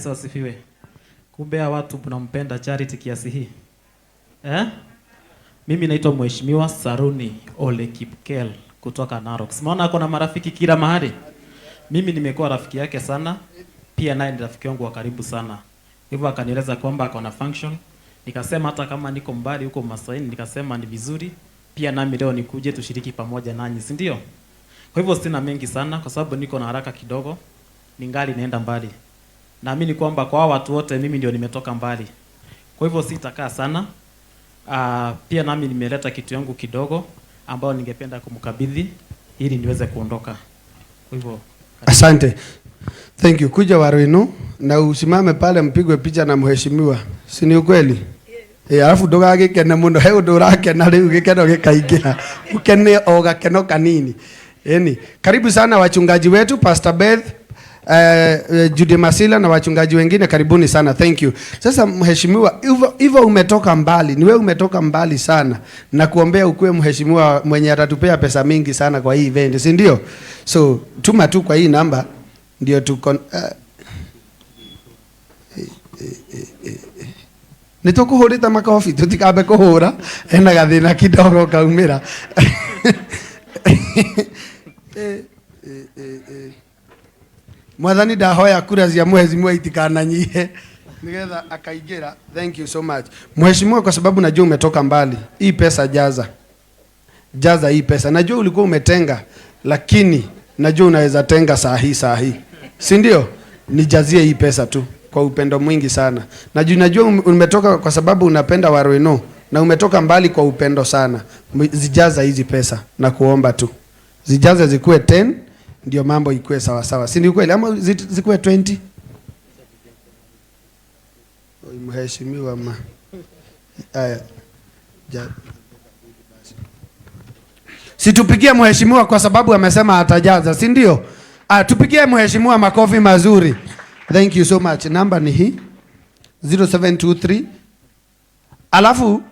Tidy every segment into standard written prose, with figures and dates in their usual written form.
Yesu asifiwe. Kumbe hawa watu mnampenda Charity kiasi hii. Eh? Mimi naitwa Mheshimiwa Saruni Ole Kipkel kutoka Narok. Simaona ako na marafiki kila mahali. Mimi nimekuwa rafiki yake sana, pia naye ni rafiki wangu wa karibu sana. Hivyo akanieleza kwamba ako na function. Nikasema hata kama niko mbali huko Masaini, nikasema ni vizuri pia nami leo nikuje tushiriki pamoja nanyi, si ndio? Kwa hivyo sina mengi sana kwa sababu niko na haraka kidogo, ningali naenda mbali. Naamini kwamba kwa hawa watu wote mimi ndio nimetoka mbali. Kwa hivyo sitakaa sana. Pia nami nimeleta kitu yangu kidogo ambayo ningependa kumkabidhi ili niweze kuondoka. Kwa hivyo Asante. Thank you. Kuja Waruinu na usimame pale mpigwe picha na mheshimiwa. Si ni ukweli? Eh, alafu ndugagikene muno he undu urakena riu gikeno gikaingira ukene o gakeno kanini. Eni, karibu sana wachungaji wetu Pastor Beth, Judy Masila na wachungaji wengine, karibuni sana. Thank you. Sasa mheshimiwa, hivyo umetoka mbali, ni wewe umetoka mbali sana, na kuombea ukuwe mheshimiwa mwenye atatupea pesa mingi sana kwa hii event, si ndio? So tuma tu kwa hii namba ndio tuko nä tå kå hå rä te makobi tå tikambe kå hå ra ena gathä na kidogo kaumä ra. Mwathani ndahoya kura cia mheshimiwa itikananyihe nigetha akaingĩra. Thank you so much mheshimiwa, kwa sababu najua umetoka mbali. Hii pesa jaza, jaza hii pesa. Najua ulikuwa umetenga, lakini najua unaweza tenga saa hii saa hii, si ndio? Nijazie hii pesa tu kwa upendo mwingi sana. Najua umetoka kwa sababu unapenda Waruinu na umetoka mbali kwa upendo sana. Zijaza hizi pesa na kuomba tu zijaze zikuwe 10 ndio mambo ikuwe sawa sawa, si ni kweli? Ama zikuwe 20? Oi, mheshimiwa ma. Aya. Ja. Situpigie mheshimiwa kwa sababu amesema atajaza, si ndio? Ah, tupigie mheshimiwa makofi mazuri. Thank you so much. Namba ni hii 0723. Alafu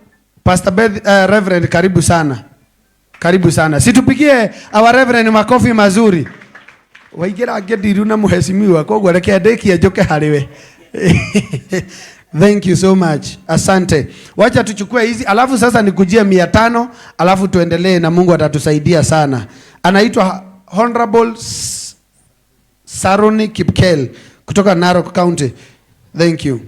Pastor Beth, Reverend, karibu sana. Karibu sana. Situpigie our Reverend makofi mazuri. Waigĩra ngĩndiru na mheshimiwa koguo reke ndĩkie njũke harĩ we. Thank you so much. Asante. Wacha tuchukue hizi alafu sasa nikujie 500 alafu tuendelee na Mungu atatusaidia sana. Anaitwa Honorable Saruni Kipkel kutoka Narok County. Thank you.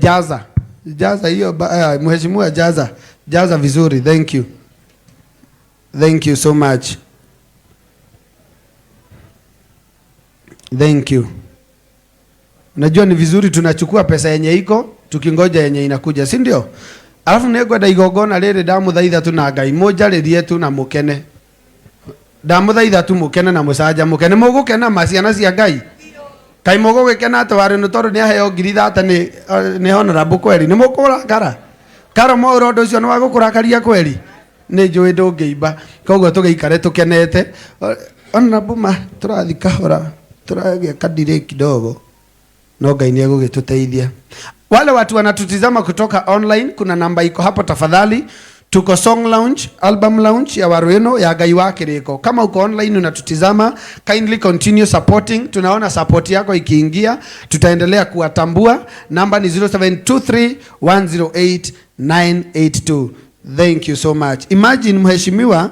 Jaza. Jaza hiyo mheshimiwa jaza. Jaza vizuri. Thank you. Thank you so much. Thank you. Unajua ni vizuri tunachukua pesa yenye iko tukingoja yenye inakuja, si ndio? Alafu nĩngwenda igongona rĩrĩ ndamũthaitha tu na Ngai mũnjarĩrie tu na mũkene. Ndamũthaitha tu mũkene na mũcanjamũke. Nĩ mũgũkena ma ciana cia Ngai? Kaĩ mũgũgĩkena atĩ Waruinu tondũ nĩ aheo ngiri thate nĩ honorable kweri? Nĩ mũkũrakara? Karo mwaũra ũndũ ũcio nĩ wa gũkũrakaria kweri? Nĩ njũĩ ndũngĩimba. Koguo tũgĩikare tũkenete. Honorable ma tũrathiĩ kahora, tũragĩa kadire kidogo. No Ngai nĩ egũgĩtũteithia. Wale watu wanatutizama kutoka online, kuna namba iko hapo tafadhali. Tuko song launch, album launch ya Waruinu ya Ngai wa Kĩrĩko. Kama uko online unatutizama, kindly continue supporting. Tunaona support yako ikiingia, tutaendelea kuwatambua. Namba ni 0723 108 982. Thank you so much. Imagine mheshimiwa,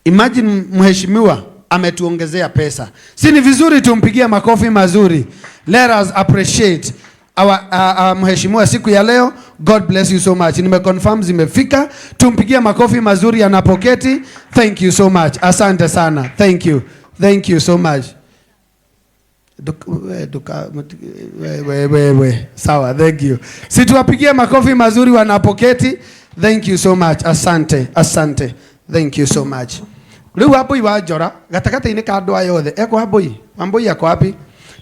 imagine mheshimiwa ametuongezea pesa. Si ni vizuri tumpigie makofi mazuri? Let us appreciate our mheshimiwa siku ya leo. God bless you so much. Nimeconfirm zimefika. Tumpigie makofi mazuri anapoketi. Thank you so much. Asante sana. Thank you. Thank you so much. Duka, we, we, we, we. Sawa, thank you. Si tuwapigie makofi mazuri wanapoketi. Thank you so much. Asante, asante. Thank you so much. Rĩu Wambui wa Njora gatagatĩ-inĩ ka andũ aya othe eko Wambui? Wambui ako wapi?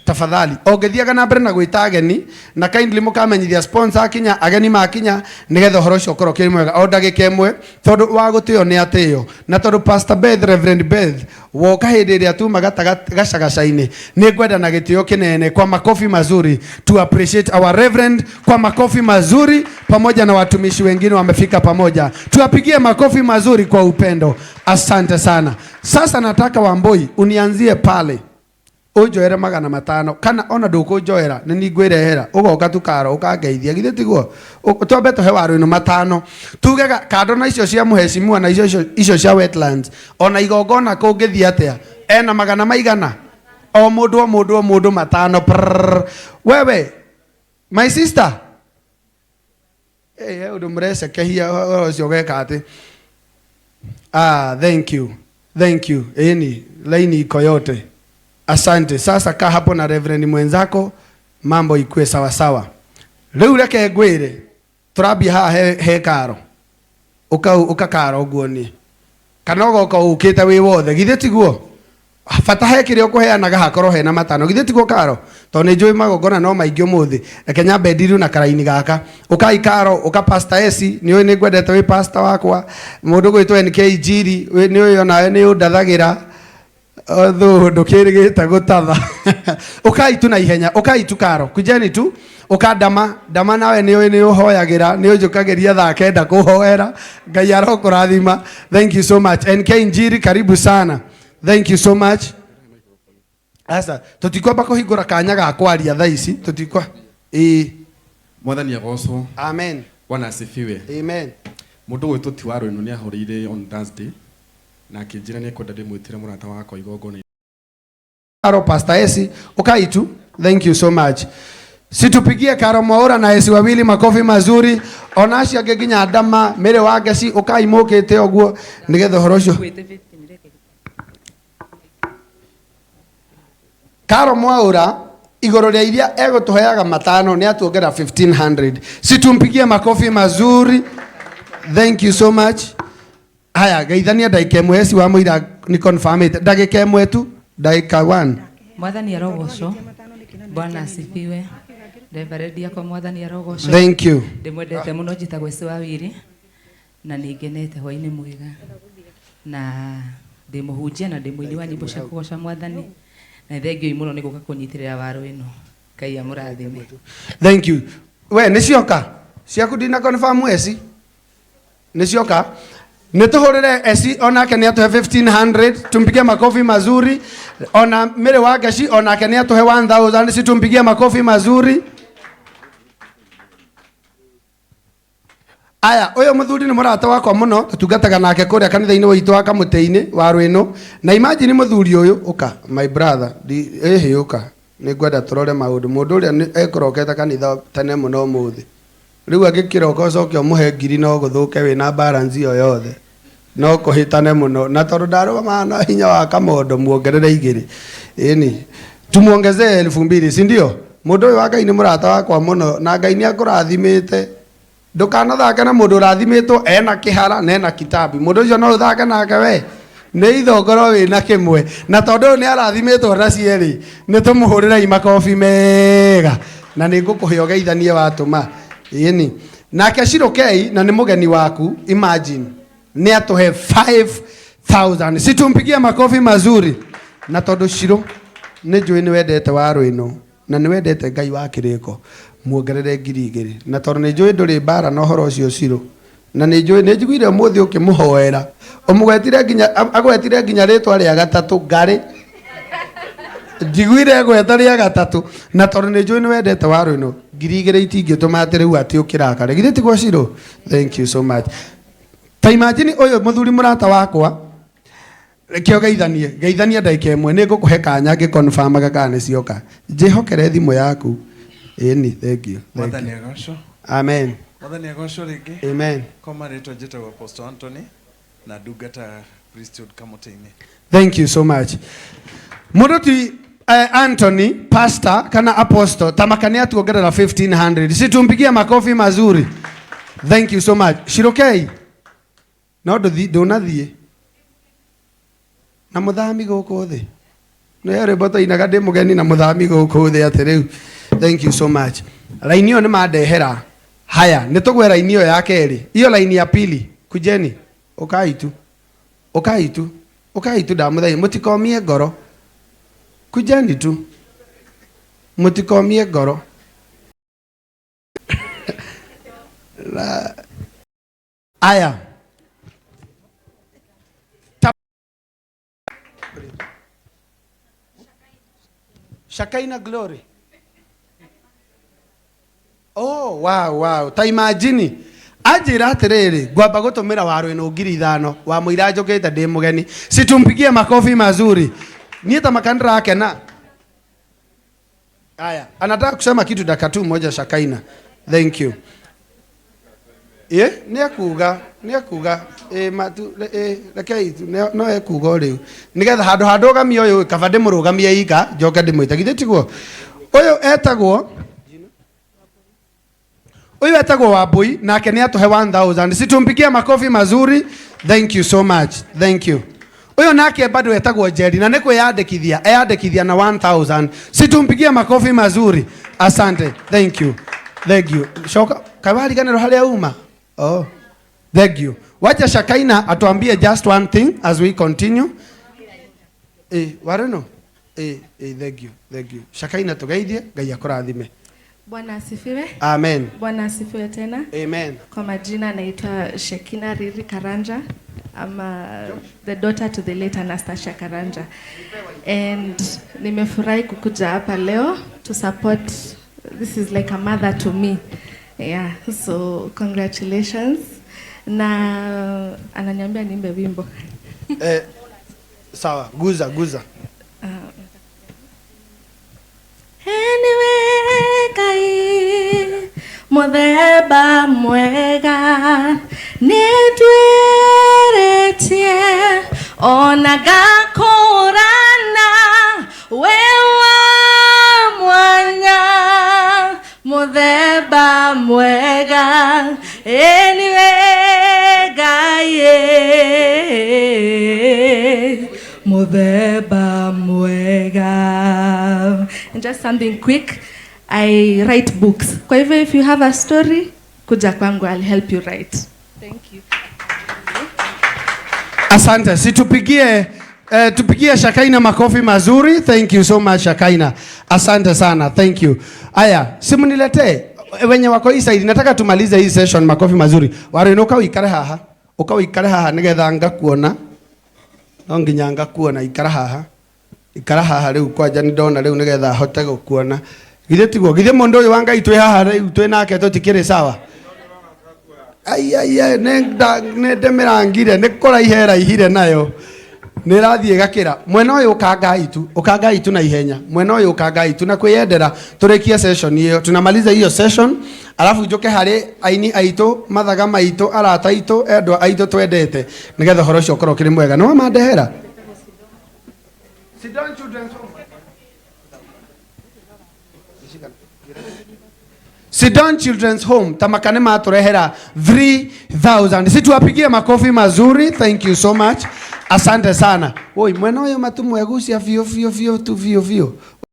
Tafadhali ũngĩthiaga na mbere na gwĩta ageni na kindly mũkamenyithia sponsor akinya, ageni makinya, nĩgetha ũhoro ũcio ũkorwo ũkĩrĩ mwega o ndagĩka ĩmwe, tondũ wa gũtĩo nĩ atĩo, na tondũ Pastor Beth, Reverend Beth woka hĩndĩ ĩrĩa tuma gacagaca-inĩ, nĩ ngwenda na gĩtĩo kĩnene kwa makofi mazuri to appreciate our Reverend kwa makofi mazuri, pamoja na watumishi wengine wamefika pamoja. Tuwapigie makofi mazuri kwa upendo. Asante sana. Sasa nataka Wambui unianzie pale. Ũnjoere 500 kana ona ndũkũnjoera nĩ ni ngwĩrehera, ũgoka tu karo ũkangeithia, githĩ tiguo? Twambe tũhe waru ĩno 500, tuge kando na icio cia mũhecimiwa na icio cia wetlands, ona igongona kũngĩthiĩ atĩa ena magana maigana, o mũndũ o mũndũ o mũndũ 500. Prrrr. Wewe my sister, he ũndũ mũrecekehia ũhoro ũcio ũgeka atĩ. Thank you, thank you. Ĩni laini iko yote, asante. Sasa kaa hapo na reverend mwenzako, mambo ikue sawa sawa. Rĩu reke ngwĩre, tũrambia haha he karo, ũka karo nguonie kana ũgoka ũkĩte wĩ wothe, githĩ tiguo? Bata he kĩrĩa ũkũheanaga hakorwo hena 500, githĩ tiguo karo? Tondũ nĩ njũĩ magongona no maingĩ ũmũthĩ, reke nyambe ndiru na karaini gaka. Ũkai karo, ũka Pastor Esi, nĩ ũĩ nĩ ngwendete wĩ pastor wakwa. Mũndũ gwĩtwo NK Njiri, nĩ ũĩ onawe nĩ ũndathagĩra thũ, ndũkĩrĩgĩte gũtatha. Ũkai tu na ihenya, ũkai tu karo, kujeni tu. Ũka ndama, ndama nawe nĩ ũĩ nĩ ũhoyagĩra, nĩ ũnjũkagĩria thaa 9 kũhoera. Ngai arokũrathima. Thank you so much. NK Njiri, karibu sana. Thank you so much. Asa, tutikwamba kũhingũra kanya ga kwaria thaa ici, tutikwa. Ĩĩ. Mwathani agocwo. Amen. Bwana asifiwe. Amen. Mũndũ gwĩtwo ti wa Rwĩnu nĩ ahũrĩire on Thursday na akĩnjĩra nĩ ekwenda ndĩmwĩtĩre mũrata wakwa igongona. Karo Pastor Esi, ukai tu. Thank you so much. Situpigie Karo Mwaura na Esi wawili makofi mazuri. Ona acio angĩ nginya Ndama, Mary wa Ngeci, ukai mũkĩte ũguo nĩgetha ũhoro ũcio. Karo Mwaura igũrũ rĩa iria egũtũheaga 500 nĩ atuongera 1500. Situmpigie makofi mazuri. Thank you so much. Haya, geithania ndagĩka ĩmwe, Esi wa mũira nĩ confirmĩte. Ndagĩka ĩmwe tu, ndagĩka 1. Mwathani arogocwo. Bwana asifiwe. Reverend yakwa mwathani arogocwo. Thank you. Ndĩmwendete mũno, njĩtagwo Esi wa Wiri na nĩ ngenete hwainĩ mwega, na ndĩ mũhunjia na ndĩ mũini wa nyĩmbo cia kũgoca mwathani, na nĩ thengiũ mũno nĩ gũka kũnyitĩrĩra waru ĩno. Ngai amũrathime. Thank you. We nĩ cioka ciaku ndina confirm Esi, nĩ cioka. Nĩ tũhũrĩre Esi onake nĩ atũhe 1500, tumpigie makofi mazuri. Ona Mary wa Ngeci onake nĩ atũhe 1000, si tumpigie makofi mazuri. Aya, ũyũ mũthuri nĩ mũrata wakwa mũno, tũtungataga nake kũrĩa kanitha-inĩ witũ wa Kamũtĩ-inĩ wa Rwĩnũ. Na imagine mũthuri ũyũ, ũka my brother, ĩhĩ ũka, nĩ ngwenda tũrore maũndũ. Mũndũ ũrĩa nĩ ekũrokete kanitha tene mũno ũmũthĩ. Rĩu angĩkĩroka ũcoke ũmũhe ngiri no gũthũke wĩna balance ĩyo yothe. No kũhĩtane mũno. Na tondũ ndarũgama na hinya wa kamondo muongerere 2. Ĩni, tumuongezee 2000, si ndio? Mũndũ ũyũ wa Ngai nĩ mũrata wakwa mũno na Ngai nĩ akũrathimĩte. Ndũkanathake na mũndũ ũrathimĩtwo ena kĩhara na ena kitabi. Mũndũ ũcio no ũthake nake we. Nĩ ithongoro wĩna kĩmwe. Na tondũ ũyũ nĩ arathimĩtwo na cierĩ, nĩ tũmũhũrĩrei makobi mega. Na nĩ ngũkũhe ũgeithanie watũma. Ĩni. Nake Shirokei na nĩ mũgeni waku, imagine. Nĩ atũhe 5000. Situmpigie makobi mazuri. Na tondũ Shiro nĩ njũĩ nĩ wendete waru ĩno na nĩ wendete Ngai wa kĩrĩko, muongerere ngiri igĩrĩ. Na tondũ nĩ njũĩ ndũrĩ mbara na ũhoro ũcio Shiro, na nĩ njũĩ nĩ njiguire ũmũthĩ ũkĩmũhoera, ũmũgwetire nginya, agwetire nginya rĩtwa rĩa gatatũ Ngarĩ. Njiguire gweta rĩa gatatũ, na tondũ nĩ njũĩ nĩ wendete waru ĩno, ngiri igĩrĩ itingĩtũma atĩ rĩu atĩ ũkĩrakare. Githĩ tiguo Shiro? Thank you so much. Ta imagine ũyũ mũthuri mũrata wakwa, reke ũgeithanie, geithania ndagĩka ĩmwe, nĩ ngũkũhe kanya ngĩconfirmaga kana nĩ cioka. Njĩhokere thimũ yaku. Ĩni, thank you, thank Mwathani you. agocwo. Amen. Mwathani agocwo rĩngĩ. Amen. Kwa marĩtwa njĩtagwo Apostle Anthony na ndungata Priesthood Kamũtĩ-inĩ. Thank you so much. Mũndũ ti Anthony, pastor kana apostle, tamaka nĩ atuongerera 1500. Situmpigie makofi mazuri. Thank you so much. Shirokei. No ndũnathiĩ na mũthami gũkũ thĩ. Nĩ rwĩmbo twainaga ndĩ mũgeni na mũthami gũkũ thĩ atĩ rĩu. Thank you so much. Raini ĩyo nĩ mandehera. Haya, nĩ tũgwe raini ĩyo ya kerĩ. Iyo raini ya pili. Kujeni. Ũkai tu. Ũkai tu. Ũkai tu ndamũthaitha. Mũtikomie ngoro. Kujeni tu. Mũtikomie ngoro. Aya. Shakaina Glory. Oh, wow. Ta imagine. Anjĩra atĩrĩrĩ, ngwamba gũtũmĩra waru ĩno 5,000 wa mũira njũkĩte ndĩ mũgeni. Situmpigie makofi mazuri. Niĩ ta maka ndĩrakena. Aya, anataka kusema kitu dakika tu moja Shakaina. Thank you. Ĩ, nĩ ekuga ĩ matu ĩ rekei tu no ekuga o rĩu nĩgetha handũ ha ndũgamie ũyũ kaba ndĩmũrũgamie ika njoke ndĩmwĩte githĩ tiguo. Ũyũ etagwo Wambui nake nĩ atũhe 1000. Situmpigie makofi mazuri. Thank you so much. Thank you. Ũyũ nake bado etagwo Jerry na nĩ kwĩyandĩkithia eyandĩkithia na 1000. Situmpigie makofi mazuri. Asante. Thank you. Thank you. Shoka kawariganĩrwo harĩa uma. Oh. Thank you. Wacha Shakaina atuambie just one thing as we continue. Wareno. Thank you. Thank you. Shakaina tugeithie, Ngai akũrathime. Bwana asifiwe. Amen. Bwana asifiwe tena. Amen. Kwa majina naitwa Shekina Riri Karanja. I'm the daughter to the late Anastasia Karanja. And nimefurahi kukuja hapa leo to support. This is like a mother to me. Yeah, so congratulations. Na ananiambia niimbe wimbo. Sawa, guza guza. Anyway, Ngai muthemba mwega nĩndwĩrĩtie ona ngakũrana wĩ wa mwanya muthemba mwega ĩ nĩwe Ngai ĩ, muthemba mwega. And just something quick, I write books. Kwa hivyo if you have a story, kuja kwangu, I'll help you write. Thank you. Asante. Si tupigie Shakaina makofi mazuri. Thank you so much Shakaina. Asante sana. Thank you. Aya, simu niletee wenye wako hii side. Nataka tumalize hii session makofi mazuri. Waro uka uikare haha. Uka uikare haha nigetha ngakuona. No nginya ngakuona ikara haha. Ikara haha riu kwanja ni ndona riu nigetha hote gukuona. Githĩ tiguo, githĩ mũndũ ũyũ wa Ngai twĩ haha rĩu twĩ nake tũtikĩrĩ sawa. Ai ai ai nĩ ndĩmĩrangire nĩ kũraiha ĩraihire nayo nĩ ĩrathiĩ ĩgakĩra. Mwena ũyũ ũkangai tu, ũkangai tu na ihenya. Mwena ũyũ ũkangai tu na kwĩyendera tũrĩkie session ĩyo. Tunamaliza hiyo session alafu njoke harĩ aini aitũ, mathaga maitũ, arata aitũ, endwa aitũ twendete nĩgetha ũhoro ũcio ũkorwo ũkĩrĩ mwega. Nĩ wamandehera? Sidon Children's Home. Sidon Children's Home tamakane matũrehera 3000. Si tuwapigie makofi mazuri. Thank you so much. Asante sana. Woi, mwena ũyũ matu mwegucia biũ biũ biũ tu biũ biũ.